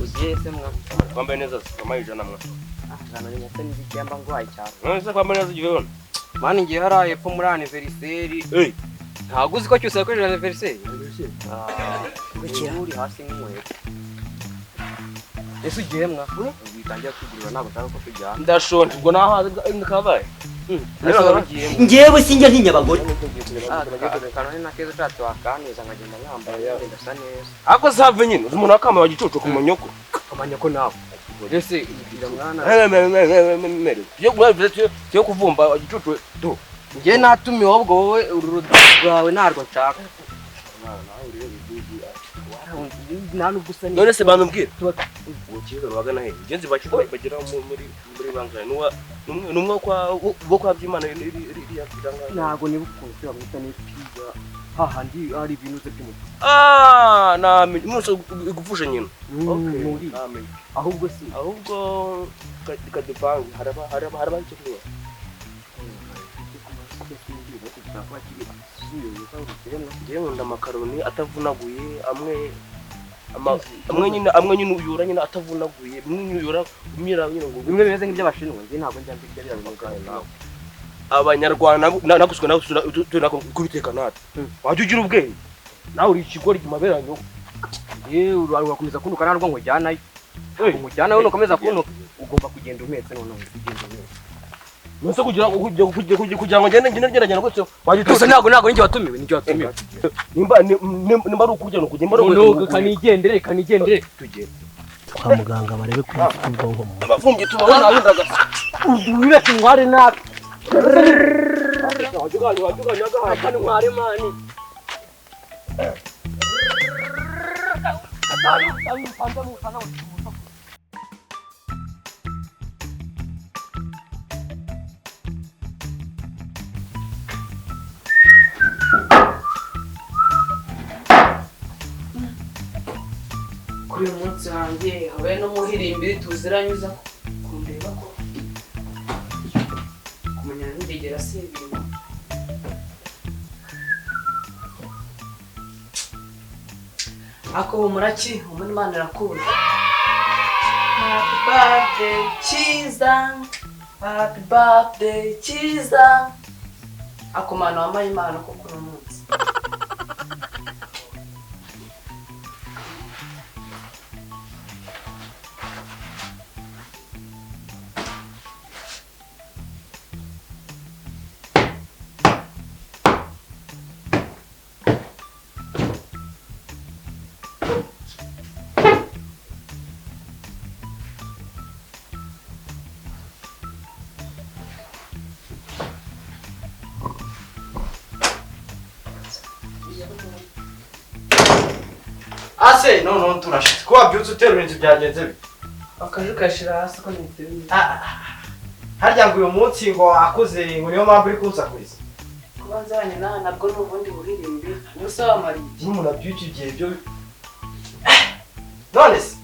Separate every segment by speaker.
Speaker 1: Ugiye se mwa?
Speaker 2: Kwambaye neza kama 100 mwa.
Speaker 1: Ah, 100 ni n'ibyamba ngwaye cyane.
Speaker 2: None se kwambaye neza ugiye hona?
Speaker 1: Mani ngiye haraye epfo muri anniversaire.
Speaker 2: Eh.
Speaker 1: Ntago uzi ko cyose yakojeje anniversaire? Ah, uri hasi nk'inkweto. Ese ugiye mwa? Bitangira kwigurira ntabwo nshaka ko tujyana.
Speaker 2: Ndashonje ubwo nahaze kabaye.
Speaker 3: Njyewe sinjya ntinya abagore.
Speaker 1: Kanone na keza ushatse wakaneza nkagenda nkambaye ndasa neza.
Speaker 2: Ako save nyine umuntu akama wagicucu ku manyoko.
Speaker 1: Amanyoko nawe. Ese ugira mwana.
Speaker 2: Yo kuvumba igicucu do.
Speaker 1: Ngiye natumiwe ahubwo wowe uru rwawe narwo nshaka.
Speaker 2: None se banubwira ukiza bagana he? Ngenzi bakiza bagera muri bangahe? Nuwa numwe kwa bo kwa byimana iri yakiranga.
Speaker 1: Ntago nibuka ukuntu bamwita ni pizza. Hahandi ari ibintu ze by'umutu.
Speaker 2: Ah, namenye umunsi igupfusha nyina.
Speaker 1: Okay,
Speaker 2: namenye.
Speaker 1: Ahubwo si
Speaker 2: ahubwo kadupangu haraba icyo kunywa. Ngiye nkunda amakaroni atavunaguye amwe nyine uyura nyine atavunaguye bimwe uyura umira nyine ngo
Speaker 1: bimwe bimeze nk'iby'abashinwa. Ngiye ntabwo njya mbirya bya bintu.
Speaker 2: Abanyarwanda naguswe naguswe kubiteka natwe. Wajya ugira ubwenge nawe uri ikigori maberanyo.
Speaker 1: Ngiye urakomeza kuntuka narwo nkujyanayo. Umujyana we nukomeza kuntuka ugomba kugenda umetse noneho ugenda umetse.
Speaker 2: Nose kugira ngo ngende ngende gutyo wajya
Speaker 1: utusa ntago ninjye watumiwe ninjye watumiwe.
Speaker 2: Nimba ari ukujya no kujya nimba ari
Speaker 1: ukujya kanigendere kanigendere
Speaker 2: tugende
Speaker 3: kwa muganga barebe ko ufite ubwonko mu
Speaker 2: abavumbye tubaho nawe ndagasa.
Speaker 1: Wibese ngware nabi. Ntware mani.
Speaker 4: Kuri uyu munsi wanjye habe n'umuhirimbiri tuziranyuza kundeba ko kumenyana n'ingegera si ibintu. Ako humura ki humura Imana irakunda. Happy birthday Cyiza, happy birthday Cyiza. Ako mana wambaye impano koko uno munsi.
Speaker 5: Ase no turashitse ko wabyutse uterura inzu byagenze bite?
Speaker 4: Akaje ukashira hasi ko niteruye.
Speaker 5: Harya ngo uyu munsi ngo akuze ngo niyo mpamvu uri kunsakuriza.
Speaker 4: Kuba nzanye nawe nabwo ni ubundi buhirimbi ubusa wamariye.
Speaker 5: N'umuntu abyutse igihe byo none se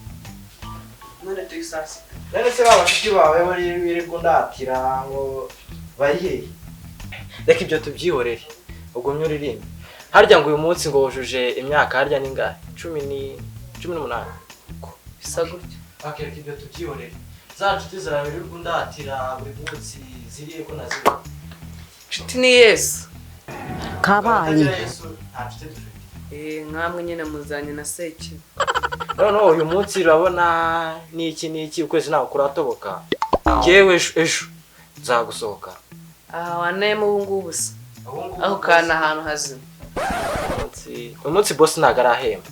Speaker 4: none turi saa sita.
Speaker 5: None se ba bashuti bawe bari wirirwa undatira ngo bari hehe? Reka ibyo tubyihorere ugumye uririmbe. Harya ngo uyu munsi ngo wujuje imyaka harya ni ingahe? 18.
Speaker 4: Bisa gutyo.
Speaker 5: Okay, reka ibyo tubyihorere. Za nshuti zawe wirirwa undatira buri munsi ziriye ko nazibona.
Speaker 4: Nshuti ni Yesu.
Speaker 3: Kabaye.
Speaker 5: Nta nshuti dufite.
Speaker 4: Nkamwe nyine muzanye na Seki.
Speaker 5: Noneho uyu munsi urabona n'iki n'iki ukwezi ntabwo kuratoboka. Njyewe ejo nzagusohoka.
Speaker 4: Aha wanayemo ubu ngubu se. Aho kana ahantu hazima.
Speaker 5: Umunsi boss ntago arahemba.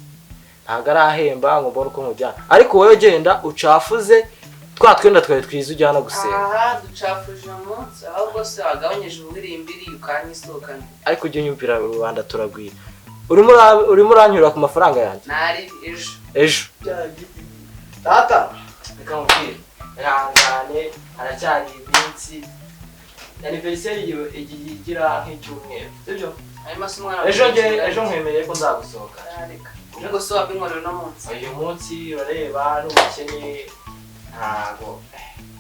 Speaker 5: Ntago arahemba ngo mbone uko nkujyana. Ariko wowe genda ucafuze twa twenda twari twiza ujyana gusenga.
Speaker 4: Aha ducafuje umunsi ahubwo se wagabanyije ubuhirimbiri ukanyisohokana.
Speaker 5: Ariko ujye unyumvira rubanda turagwira. Urimo uranyura ku mafaranga yanjye.
Speaker 4: Nari ejo.
Speaker 5: Ejo. Tata reka nkubwire. Ihangane haracyari iminsi. Anniversaire igira nk'icyumweru. Sibyo? Ejo ejo nkwemereye ko nzagusohoka.
Speaker 4: Ubwo se wabinkorera uno munsi?
Speaker 5: Uyu munsi urareba n'ubukene ntago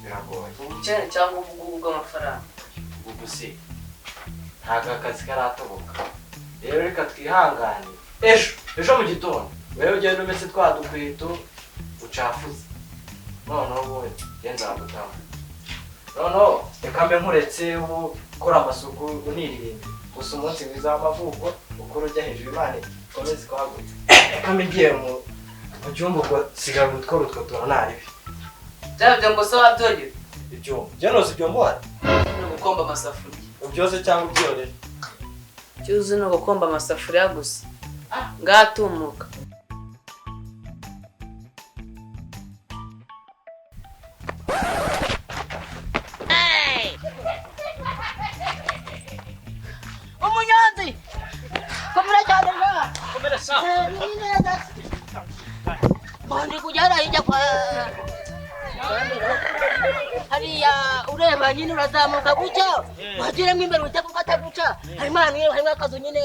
Speaker 5: biragoye.
Speaker 4: Ubukene cyangwa ubugugu bw'amafaranga?
Speaker 5: Ubugugu se ntago akazi karatoboka. Rero reka twihangane. Ejo mu gitondo wewe ugenda umese twa dukweto Ucafuze. Noneho wowe genza gutanga. Noneho reka mbe nkuretse ubu ukora amasuku uniririmbe. Gusa umunsi mwiza w'amavuko ukora ujya hejuru, Imana ikomeze kwagutse. Reka mbe ngiye mu cyumba, ubwo sigara gutwara utwo tuntu naribi.
Speaker 4: Bya byombo se wabyogera?
Speaker 5: Ibyombo byo noza ibyombo wari?
Speaker 4: Ni ugukomba amasafuriya.
Speaker 5: Ubyoze cyangwa ubyorere?
Speaker 4: Icyo uzi ni ugukomba amasafuriya gusa. Ngatumuka.
Speaker 3: Umunyonzi, komera cyane rwa.
Speaker 2: Komera sa.
Speaker 3: Ndi kujyana hirya kwa hariya, ureba nyine urazamuka gutya, wageramo imbere uhita gufata gutya, harimo ahantu harimo akazu nyine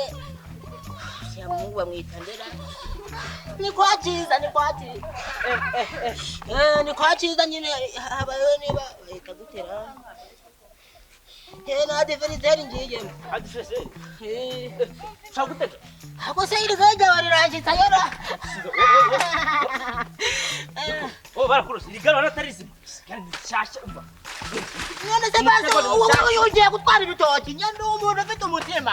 Speaker 3: ya Mungu bamwita ndera, ni kwa Cyiza, ni kwa Cyiza, ni kwa Cyiza nyine habayeho, niba bahita gutera na adiveriseri ngiyemo.
Speaker 2: Adifese.
Speaker 3: Eh.
Speaker 2: Ushaka gutega?
Speaker 3: Ako se iri gare ryawe rirangiza yora.
Speaker 2: Oh, barakurose. Iri gare urabona atari rizima. Gare ni nshyashya, umva.
Speaker 3: None se basi wowe ugiye gutwara ibitoki, njye ndi umuntu ufite umutima.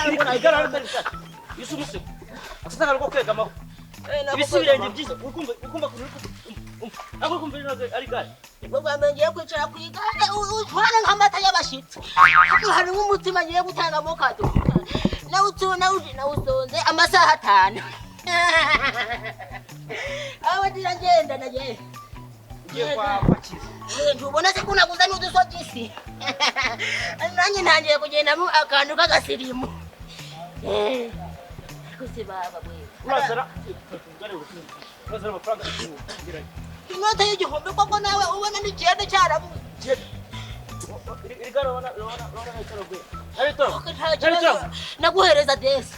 Speaker 2: Iri gare urabona atari rishyashya. Iyo usa umusego. Aka ni ko kwegamaho. Ibi si ibirenge byiza. Ukumva ukumva ukuntu uri umva. Ntabwo uri kumva iri ari gare.
Speaker 3: Ubwo bwa mbere ngiye kwicara ku igare utwara nk'amata y'abashyitsi. Hano harimo umutima ngiye gutangamo kado. Nawusonze amasaha 5. Aho ngenda nagiye.
Speaker 2: Ugiye kwa Cyiza.
Speaker 3: Ntubona se ko naguze n'udusogisi? Nanjye ntangiye kugendamo akantu k'agasirimu. Ariko se baba we.
Speaker 2: Urazana urazana amafaranga 1000.
Speaker 3: Inote y'1000 koko nawe ubona n'icyenda cyarabuze.
Speaker 2: Iri gare urabona urabona urabona itaraguye. Ari itaraguye.
Speaker 3: Nta kibazo, naguhereza desi.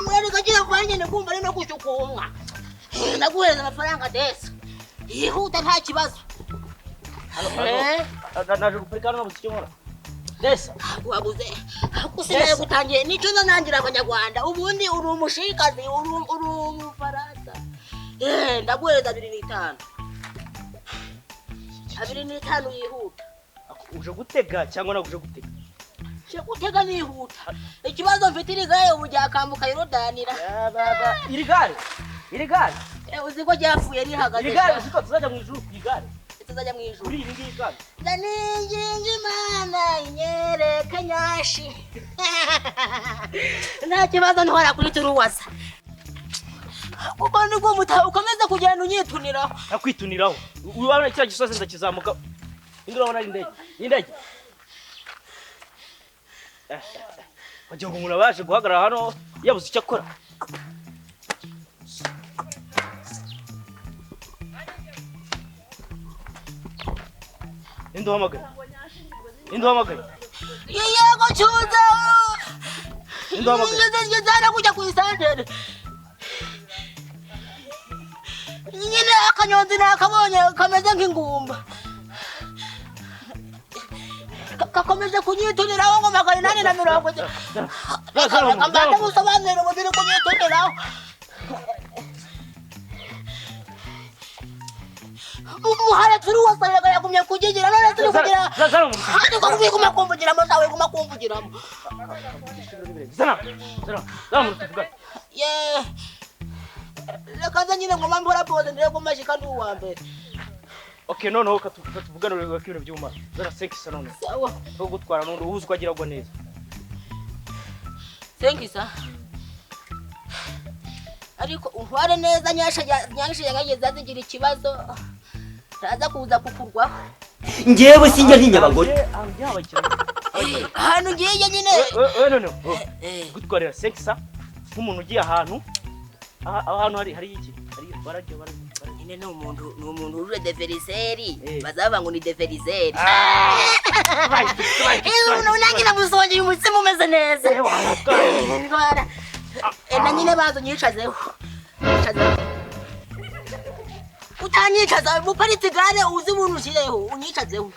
Speaker 3: Mwereka agiye kuba nyine kumva ari no gushukumwa. Naguhereza amafaranga desi. Yihuta nta kibazo.
Speaker 2: Naje guparika hano nabuze icyo nkora. Desa.
Speaker 3: Wabuze. Ariko se nawe gutangiye nicyo nanangira abanyarwanda. Ubundi uri umushikazi, uri umufaransa. Ndaguhereza 25. 25 yihuta.
Speaker 2: Uje gutega cyangwa ntabwo uje gutega?
Speaker 3: Uje gutega nihuta. Ikibazo mfite iri gare ubu ryakambuka Yorodani.
Speaker 2: Iri gare? Iri gare?
Speaker 3: Uzi ko ryapfuye rihagaze.
Speaker 2: Iri gare uzi ko tuzajya mu ijuru ku igare?
Speaker 3: Tuzajya mu ijuru.
Speaker 2: Kuri iri ngiri gare.
Speaker 3: Ndaninginga Imana inyereke nyashi. Nta kibazo ntwara kuri turuwasa. Kuko nibwo ukomeza kugenda unyituniraho.
Speaker 2: Nakwituniraho. Urabona kiriya gisozi ndakizamuka. Indi urabona ari indege. Ni indege. Wagira ngo umuntu abashe guhagarara hano yabuze icyo akora. Ninde uhamagaye? Ninde uhamagaye?
Speaker 3: Yego cyuza.
Speaker 2: Ninde uhamagaye?
Speaker 3: Ngeze kujya ku isantere. Nyine akanyonzi nakabonye kameze nk'ingumba. Kakomeje kunyituniraho ngo 840. Reka mbanze gusobanurira uburyo uri kunyituniraho. Umuhara turi wasariraga yagumye kugigira none turi kugira. Ariko wiguma kumvugiramo zawe, wiguma kumvugiramo.
Speaker 2: Zana. Zana. Zana mu tuvugane.
Speaker 3: Ye. Reka nze nyine ngoma mbora pose ndebe ko mashika ndi uwa mbere.
Speaker 2: Okay, noneho katuvugane urebe ko ibintu byuma. Zana 5 none.
Speaker 3: Sawa.
Speaker 2: Ko gutwara none ubuze uko agira neza.
Speaker 3: 5. Ariko untware neza nyasha nyasha yageze azigira ikibazo. Ntaza kuza kukurwaho.
Speaker 6: Njyewe sinjya ntinya abagore.
Speaker 3: Ahantu ngiye nyine.
Speaker 2: We none. Gutwarira 5 nk'umuntu ugiye ahantu. Aho hantu hari iki? Hari barajya barajya.
Speaker 3: Nyine ni umuntu uri deveriseri. Bazaba ngo ni deveriseri. Nanjye namusongeye umutsima umeze neza. Na nyine bazo nyicazeho. Utanyicaza uparitse igare uzi ubuntu ushyireho unyicazeho.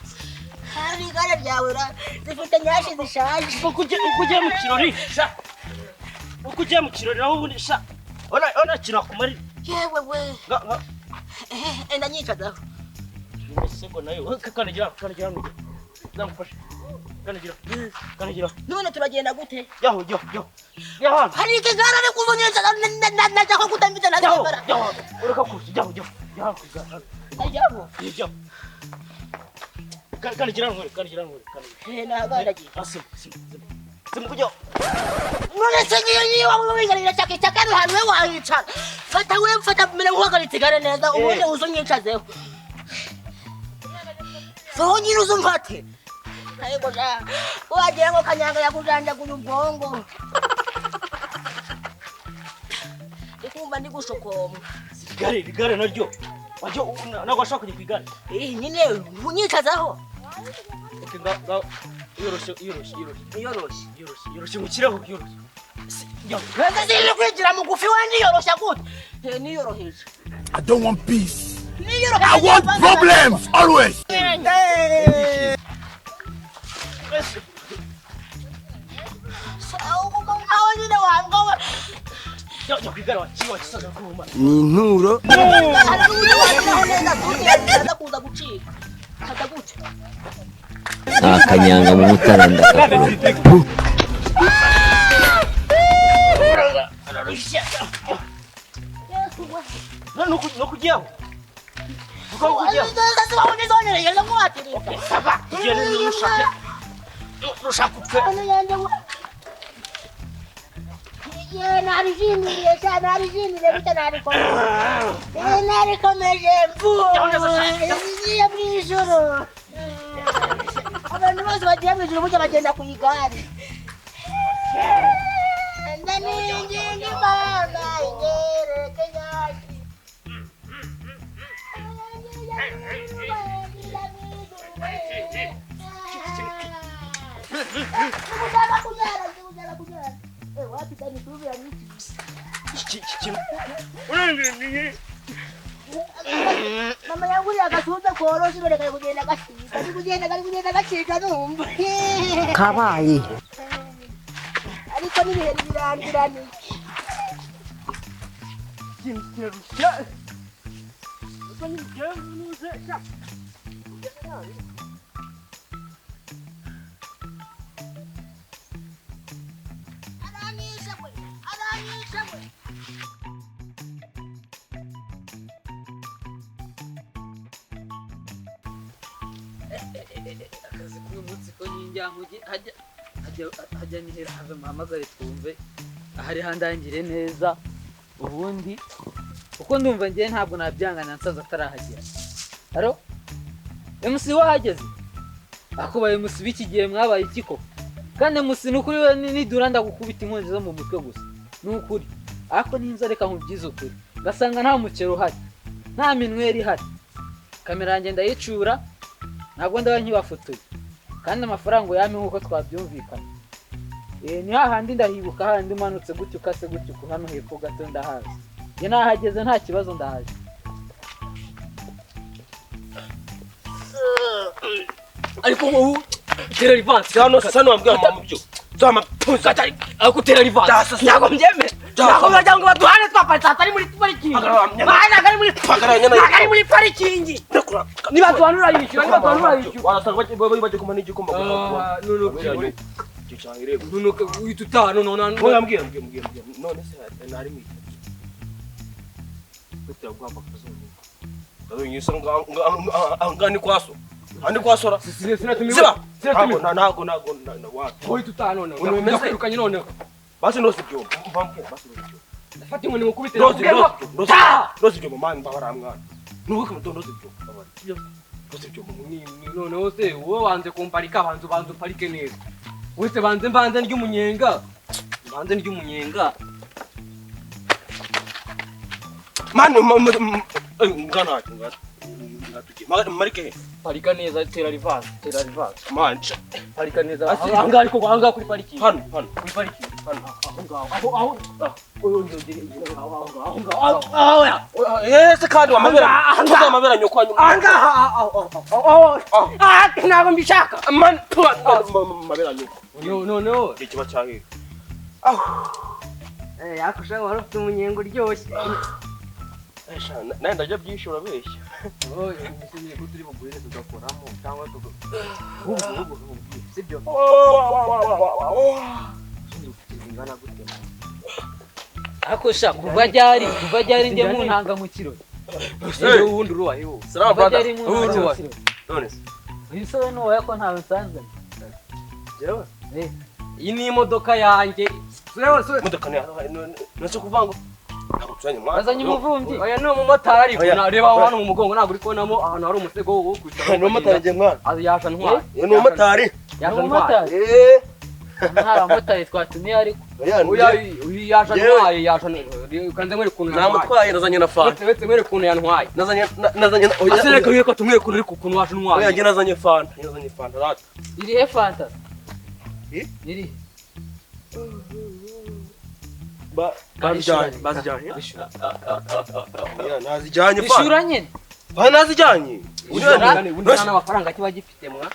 Speaker 3: Hari igare ryawe zifite nyashi zishaje.
Speaker 2: Uko ugiye mu kirori sha. Uko ugiye mu kirori naho ubundi sha. Ona ona kinakumarira.
Speaker 3: Yewe we. Enda nyicazaho.
Speaker 2: Imisego nayo kandagira kandagira hano. Nzamufashe. Kandagira. Kandagira.
Speaker 3: None turagenda gute?
Speaker 2: Yaho yaho yaho. Yaho.
Speaker 3: Hari ikigara ari kuzunyica najya kutambita na
Speaker 2: Yaho yaho. Ureka kuzi yaho yaho. Yaho kugara.
Speaker 3: Yaho.
Speaker 2: Yaho. Kandagira hano kandagira hano kandagira.
Speaker 3: Eh nagandagiye.
Speaker 2: Asim sim. Sim kujya.
Speaker 3: None se ngiyo niba wigarira cyake cyake ahantu we wahicara. Fata we mfata mera nkuhagaritse igare neza ubundi uzunyicazeho. Soho nyine uzumfate. Ariko sha wagira ngo kanyanga yakujanjaguye ubwongo. Ndikumva ndi gushokomwa.
Speaker 2: Igare igare naryo. Wajya ntabwo washaka kujya ku igare.
Speaker 3: Eh nyine unyicazaho.
Speaker 2: Okay nga nga yoroshye yoroshye yoroshye.
Speaker 3: Yoroshye.
Speaker 2: Yoroshye yoroshye mukiraho yoroshye.
Speaker 3: Nze ziri kwigira mugufi we niyoroshya gute? Niyoroheje.
Speaker 7: I don't want peace.
Speaker 3: Niyoroheje.
Speaker 7: I want problems always.
Speaker 3: Aho nyine wambwa we.
Speaker 2: Jya ku igare wakiwa kisaza kuma.
Speaker 6: Ni inturo.
Speaker 3: Neza kuza gucika. Fata gutya.
Speaker 6: Akanyanga mu mutara ndakakura.
Speaker 2: No kujyaho.
Speaker 3: Abantu bose bagiye mu ijuru burya bagenda ku igare. Ndaninginga Imana inyereke yacu. Mama yangu agatuza koroshe none kari kugenda gacika kari kugenda kari kugenda gacika numva
Speaker 6: kabaye
Speaker 3: ariko n'ibihe birangiranye. Aranyishe we, aranyishe we.
Speaker 4: Akazi k'uyu munsi ko nyinjyankugi hajya hajya nihera have muhamagare twumve ahari handangire neza ubundi uko ndumva ngiye ntabwo nabyangana nsaza atarahagera. Haro MC wahageze akubaye MC b'iki gihe mwabaye iki koko? Kandi MC nukuri we nidura ndagukubita inkonji zo mu mutwe gusa nukuri ariko ninza reka nkubyize ukuri ngasanga nta mukero uhari nta minweri ihari kamera yanjye ndayicura ntabwo ndaba nkibafotoye kandi amafaranga yampe nkuko twabyumvikana. Ni hahandi ndahibuka handi umanutse gutyo ukase gutyo hano hepfo gato ndahazi. Njye nahageze nta kibazo ndahaje.
Speaker 1: Ariko ubu tera rivansi
Speaker 2: hano sasa wambwira mama byo. Zama tuza
Speaker 1: ariko tera rivansi. Ntabwo mbyemera. Ntabwo bajya ngo baduhane twaparitse atari muri parikingi. Ntabwo ari muri ntabwo ari muri parikingi. Niba duhanura yishyura niba duhanura yishyura.
Speaker 2: Warasanga bajya kumana igikoma.
Speaker 1: None none uhita utaha none
Speaker 2: none mbwira mbwira none se nari mu gutera guhamba kazungu. Kazungu nga ni kwaso. Andi kwasora.
Speaker 1: Sinatumiwe.
Speaker 2: Sinatumiwe. Ntago ntago wapi.
Speaker 1: Uhita utaha none. Ndakwirukanye none.
Speaker 2: Basi ndosi byombo. Mbambwira basi ndosi byombo.
Speaker 1: Ndafata inkoni ngukubite.
Speaker 2: Ndosi ndosi byombo mani mbabara mwana. Nuko muto ndosi byombo mbabara. Ndosi byombo.
Speaker 1: Noneho se wowe wanze kumparika banze banze uparike neza. Wese banze mbanze ndya Banze ndya umunyenga.
Speaker 2: Mani ngana ngatuki. Marike
Speaker 1: parika neza tera rivansi tera rivansi.
Speaker 2: Mani
Speaker 1: parika neza. Ahangaha ariko ahangaha kuri parikingi.
Speaker 2: Hano hano
Speaker 1: kuri parikingi. Hano aho ngaho aho aho aho ngaho aho aho
Speaker 2: Ese kandi wamabera amabera nyoko anyuma.
Speaker 1: Ahangaha aho aho aho ntabwo mbishaka.
Speaker 2: Mani mabera nyoko.
Speaker 1: No no.
Speaker 2: Ikiba cyahe.
Speaker 1: Aho. Yakusha wari ufite umunyenga uryoshye.
Speaker 2: Nawe ndajya byinshi urabeshya.
Speaker 1: Oye, umusinyi ko turi bugwire tugakoramo cyangwa tuga. Sibyo?
Speaker 4: Ako sha kuva ryari njye mu ntanga mu kirori.
Speaker 1: Ubundi uruwaye wowe.
Speaker 2: Salam brother.
Speaker 4: Uruwaye.
Speaker 2: None se.
Speaker 4: Uyu se nuwaye ko ntawe nsanze.
Speaker 2: Jewe.
Speaker 1: Iyi ni imodoka yanjye.
Speaker 2: Imodoka ni nase kuvango. Ntabwo mwana.
Speaker 4: Azanye umuvumbyi.
Speaker 1: Oya ni umumotari ariko reba hano mu mugongo ntabwo uri kubonamo ahantu hari umusego wo kwicara.
Speaker 2: Ni umumotari ngiye mwana.
Speaker 1: Yaje ntwaye.
Speaker 2: Ni umumotari.
Speaker 1: Yaje ntwaye.
Speaker 4: Nta bamotari twatumiye ariko.
Speaker 1: Oya yaje ntwaye yaje kanze mwere kuntu
Speaker 2: namutwaye nazanye na fanta.
Speaker 1: Wetse mwere kuntu yantwaye.
Speaker 2: Nazanye oya.
Speaker 1: Asereka yuko tumwe kuntu ariko kuntu waje ntwaye.
Speaker 2: Oya nge nazanye fanta. Nazanye fanta rata.
Speaker 4: Iri he fanta? Iri.
Speaker 2: Bazijyanye. Oya nazijyanye fanta.
Speaker 4: Ishura nyine.
Speaker 2: Ba nazijyanye.
Speaker 1: Undi nta n'amafaranga kiba gifite mwa.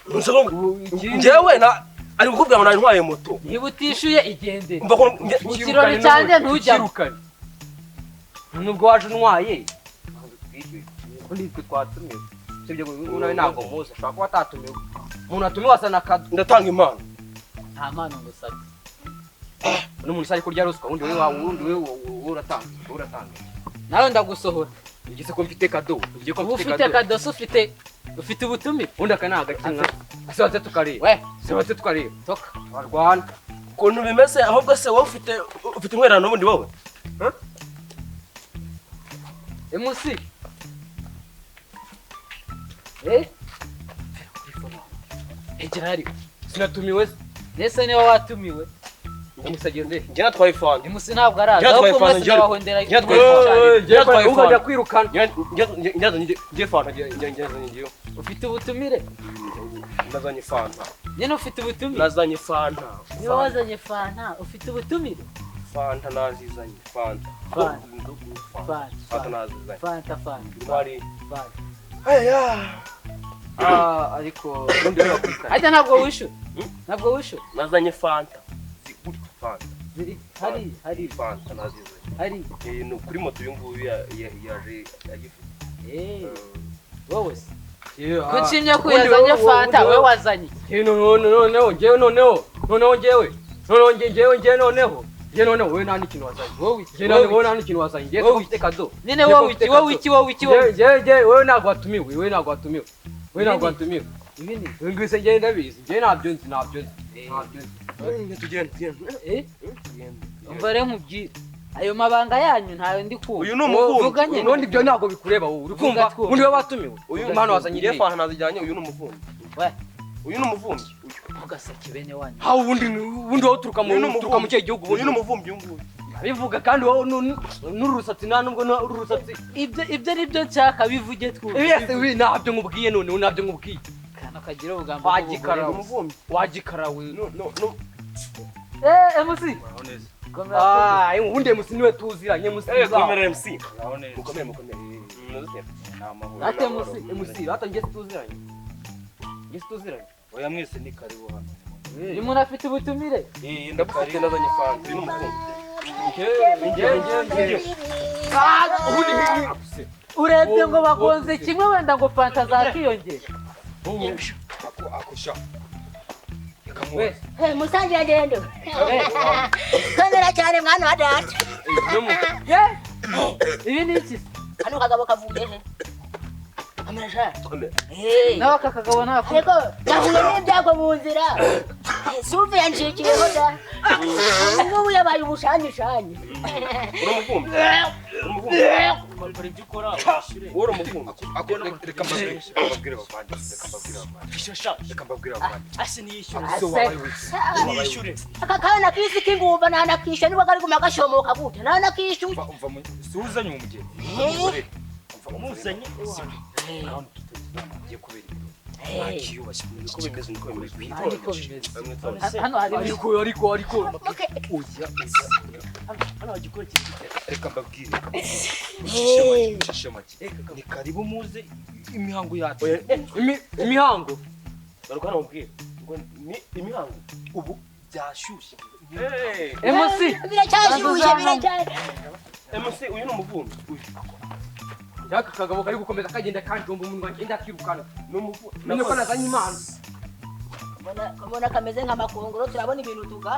Speaker 2: Njyewe na ari gukubwira ngo nantwaye moto.
Speaker 4: Niba utishuye igendere. Mu kirori cyanjye ntujyamo.
Speaker 1: Nubwo waje untwaye. Undi twe twatumiwe. Sibyo ngo nawe ntabwo muzi ashobora kuba atatumiwe. Umuntu atumiwe asa na kado.
Speaker 2: Ndatanga impano.
Speaker 4: Nta mpano ngusabye.
Speaker 1: N'umuntu usari kurya ruswa undi wewe uratanga uratanga.
Speaker 4: Nawe ndagusohora.
Speaker 1: Ugise ko mfite kado. Ugiye ko mfite kado.
Speaker 4: Ufite kado se ufite ubutumire.
Speaker 1: Undi aka nagakinga. Asibatse tukareba.
Speaker 4: We,
Speaker 1: sibatse tukareba.
Speaker 4: Toka.
Speaker 1: Barwana.
Speaker 2: Ukuntu bimeze ahubwo se wowe ufite intwererano n'ubundi wowe.
Speaker 4: MC.
Speaker 1: Ejari. Sinatumiwe.
Speaker 4: Nese niwe watumiwe.
Speaker 1: Umusagende.
Speaker 2: Njye natwaye fanta.
Speaker 4: MC ntabwo araza. Ahubwo mwese ndabahondera.
Speaker 2: Njye natwaye fanta.
Speaker 1: Ujya kwirukana.
Speaker 2: Njye fanta njye.
Speaker 4: Ufite ubutumire?
Speaker 2: Nazanye fanta.
Speaker 4: Nyine ufite ubutumire?
Speaker 2: Nazanye fanta.
Speaker 4: Niba wazanye fanta, ufite ubutumire?
Speaker 2: Fanta nazizanye. Fanta. Fanta nazizanye.
Speaker 4: Fanta fanta.
Speaker 2: Bari.
Speaker 4: Fanta.
Speaker 2: Aya.
Speaker 1: Ariko undi wewe wakwirukana.
Speaker 4: Ajya ntabwo wishyura. Ntabwo wishyura.
Speaker 2: Nazanye fanta. Fanta.
Speaker 4: Ziri hari
Speaker 2: fanta nazizanye.
Speaker 4: Hari.
Speaker 2: No kuri moto uyu nguyu yaje agifite.
Speaker 4: Wowe se. Kuki ko yazanye fanta we wazanye?
Speaker 1: Noneho njyewe noneho njye noneho wowe nta n'ikintu wazanye.
Speaker 4: Wowe
Speaker 1: njye noneho wowe nta n'ikintu wazanye. Njye ufite kado.
Speaker 4: Nyine wowe iki wowe iki wowe iki wowe.
Speaker 1: Njye wowe ntabwo watumiwe. Wowe ntabwo watumiwe. Wowe ntabwo watumiwe.
Speaker 4: Ibi ni.
Speaker 1: Ngwise njye ndabizi. Njye ntabyo nzi ntabyo nzi.
Speaker 2: Tugende.
Speaker 4: Umva rero nkubwire. Ayo mabanga yanyu ntayo ndi kumva.
Speaker 2: Uyu ni umuvumbyi.
Speaker 1: Ubundi ibyo ntabwo bikureba wowe. Uri kumva? Undi we watumiwe.
Speaker 2: Uyu
Speaker 1: mpano wazanye
Speaker 2: iriya fanta nazijyanye uyu ni umuvumbyi.
Speaker 4: We.
Speaker 2: Uyu ni umuvumbyi.
Speaker 4: Ugaseke bene wanyu.
Speaker 1: Ha ubundi wowe uturuka mu kihe gihugu?
Speaker 2: Uyu ni umuvumbyi uyu nguyu.
Speaker 1: Bivuga kandi wowe n'urusatsi nta nubwo n'urusatsi.
Speaker 4: Ibyo nibyo nshaka bivuge twumve.
Speaker 1: Yes, we ntabyo nkubwiye none ntabyo nkubwiye.
Speaker 4: Kana kagira ubugambo.
Speaker 1: Wagikarawe. Wagikarawe.
Speaker 2: No.
Speaker 4: MC.
Speaker 1: Ubundi MC niwe tuziranye MC.
Speaker 2: Komera MC. Mukomere.
Speaker 4: Ate MC.
Speaker 1: MC rata ngiye tuziranye. Ngiye tuziranye.
Speaker 8: Oya mwese ni karibu hano.
Speaker 4: Uyu muntu afite ubutumire?
Speaker 2: Ndabufite nazanye fanta. Uyu ni umuvumbyi.
Speaker 1: Ngiye.
Speaker 4: Urebye ngo bagonze kimwe wenda ngo fanta zakiyongera.
Speaker 8: Akusha.
Speaker 3: Musangira ngendo. Komera cyane mwana wa data.
Speaker 4: Ibi ni iki?
Speaker 3: Hano kagabo kavuye he? Amarasha.
Speaker 4: Nawe aka kagabo nako.
Speaker 3: Ariko nahuye n'ibyago mu nzira. Suve yanshikiyeho da. Ngubu yabaye ubushanyishanyi.
Speaker 2: Uri umuvumbyi.
Speaker 5: Kora ibyo ukora wishyure.
Speaker 2: Uri umuvumbyi.
Speaker 8: Reka mbabwire bavandi. Reka mbabwire bavandi.
Speaker 5: Ase niyishyure. Niyishyure.
Speaker 3: Aka kana kisi kingumba nanakisha niba kari guma gashomoka gute nanakisha.
Speaker 8: Umva suzanye umugeni.
Speaker 5: Umuzanye
Speaker 8: ahantu tutagiye kubera ibirori.
Speaker 2: Niko bimeze niko bimeze.
Speaker 4: Hano hari
Speaker 1: ariko
Speaker 8: oya
Speaker 5: hano hagikora iki?
Speaker 8: Reka mbabwire. Shishe make. Ni karibu muze imihango yacu.
Speaker 1: Imihango.
Speaker 2: Garuka hano mbwire. Ngo ni imihango.
Speaker 8: Ubu byashyushye.
Speaker 4: MC
Speaker 3: biracyashyushye biracyashyushye.
Speaker 2: MC uyu ni umuvumbyi. Uyu.
Speaker 1: Yaka kagabo kari gukomeza kagenda kanjomba umunwa ngenda akirukana. N'umufu. Menye ko nazanye impano.
Speaker 3: Mbona kameze nk'amakongoro turabona ibintu tuga.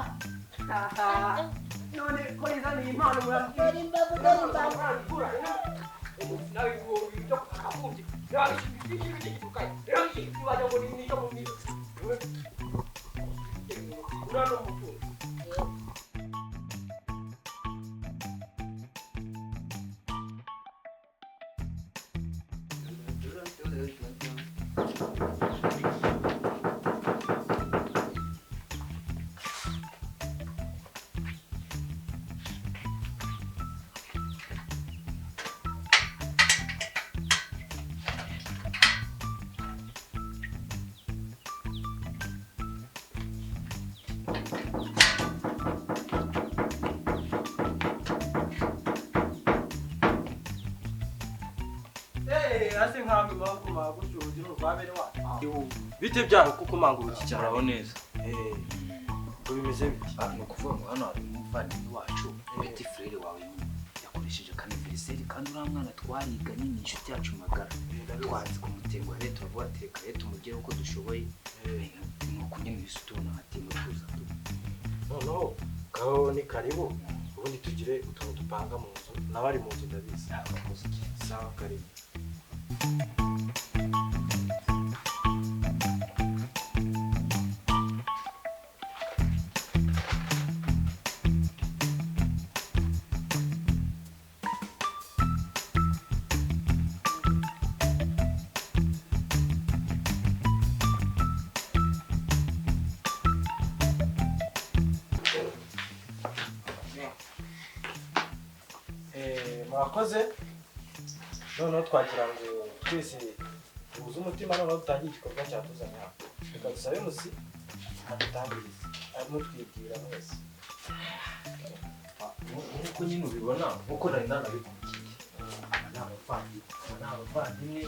Speaker 1: None ko nizanye impano murambwira.
Speaker 3: Dore imbavu dore imbavu.
Speaker 1: Nawe ibyo akafundi. Nawe
Speaker 2: Bite byaho kuko manguruki cyane
Speaker 8: aho neza.
Speaker 2: Ngo bimeze bite?
Speaker 8: Ni ukuvuga ngo hano hari umuvandimwe wacu Petit frere wawe yakoresheje anniversaire kandi uriya mwana twariganye ni inshuti yacu magara. Twanze kumutenguha rero turavuga ati reka rero tumugere uko dushoboye. Ni uko nyine wese tubona hatimba tuza tu.
Speaker 5: Noneho kaho ni karibu ubundi tugire utuntu dupanga mu nzu n'abari mu nzu ndabizi. Sawa karibu. Murakoze. Noneho twagira ngo twese duhuze umutima noneho dutangire igikorwa cyatuzanye hano. Reka dusabe Musi adutangirize mutwibwira mwese.
Speaker 8: Nk'uko nyine ubibona nk'uko nari nanabikubwiye aba ni abavandimwe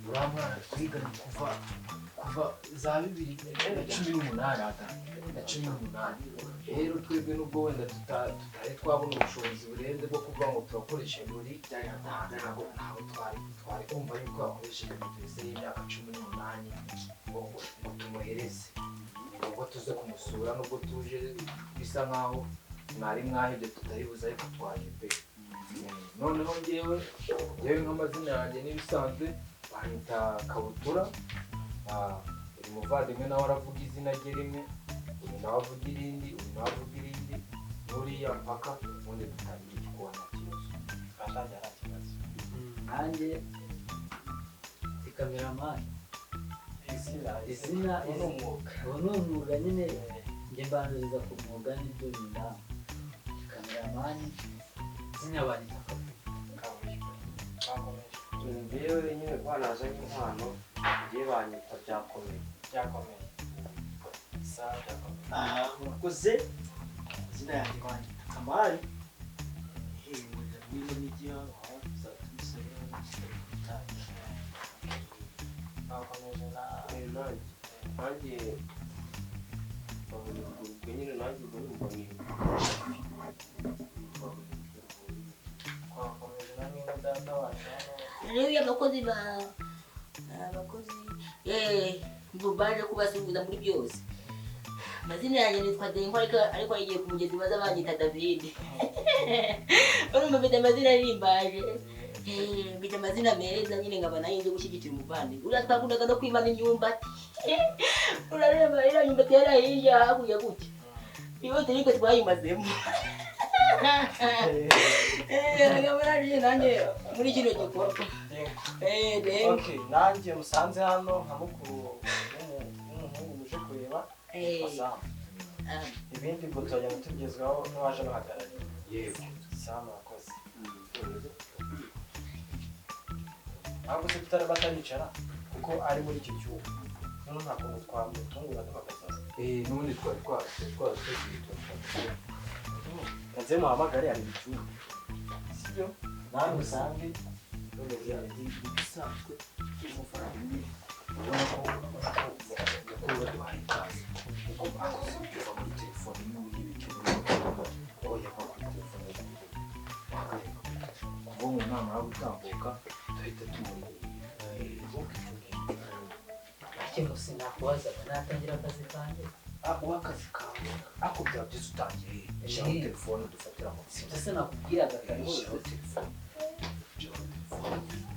Speaker 8: uriya mwana twiganye kuva za 2018 na 18. Rero twebwe nubwo wenda tutari twabona ubushobozi burenze bwo kuvuga ngo turakoresha ibirori ntabwo twari kumva yuko yakoresheje anniversaire y'imyaka 18 ngo tumuhereze ubwo tuze kumusura nubwo tuje bisa nkaho mwari mwahebye tutari buze ariko twaje pe. Noneho njyewe nk'amazina yanjye n'ibisanzwe banyita Kabutura. Uyu muvandimwe nawe aravuga izina rye rimwe, uyu nawe avuga irindi, uyu nawe avuga irindi, n'uriya mpaka ubundi dutangira igikona nta kibazo.
Speaker 5: Twatangira nta kibazo.
Speaker 4: Nanjye ndi kameramani. Izina
Speaker 5: ni umwuga.
Speaker 4: Ubu ni umwuga nyine njye mbanziriza ku mwuga n'ibyo bindanga. Kameramani izina banyita Kabuye.
Speaker 5: Kabuye.
Speaker 2: Njyewe nyine ko nazanye impano ngiye banyita byakomeye.
Speaker 5: Byakomeye. Sawa byakomeye.
Speaker 9: Murakoze. Izina yanjye banyita Kamari. Ngwino n'igihango
Speaker 5: Bakomeje na
Speaker 2: nanjye ubwo nyine nanjye ubwo numva ni
Speaker 5: twakomeje na mwene data wacu hano.
Speaker 3: Rero abakozi ba abakozi baje kubasuhuza muri byose. Amazina yanjye nitwa Denko ariko agiye ku mugezi baza banyita David. Urumva mfite amazina arimbaje. Mfite amazina meza nyine nkaba nayo nje gushyigikira umuvandimwe. Uriya twakundaga no kwimana imyumbati. Urareba iriya myumbati yari hirya hakurya gutya. Yose niko twayimazemo. Nkaba naje nanjye muri kino gikorwa.
Speaker 5: Okay, nanjye musanze hano nka mukuru w'umuhungu muje kureba. Ibindi ngo tuzajya tugezwaho n'uwaje abahagarariye.
Speaker 8: Yego.
Speaker 5: Sawa murakoze. Ahubwo se tutari bataricara kuko ari muri icyo cyumba. Noneho nta kuntu twamutungura duhagaze.
Speaker 8: N'ubundi twari twateguye turashaka.
Speaker 5: Nze muhamagare ari mu cyumba. Sibyo? Nawe usange
Speaker 8: bimeze ibisanzwe umuvandimwe ubona ko mukuru baduhaye ikaze kuko bakoze kuva muri telefone n'ubundi bikenewe aho yava kuri telefone kuva mu nama yo gutambuka Duhita tumurihira.
Speaker 4: Ikintu sinakubazaga, natangira akazi kanjye?
Speaker 8: Ah, uw'akazi kawe ako byaba byiza utangiye. Shyiraho telefone dufatira amakuru.
Speaker 4: Sibyo se nakubwiraga kare hose?
Speaker 8: Shyiraho telefone, shyiraho telefone.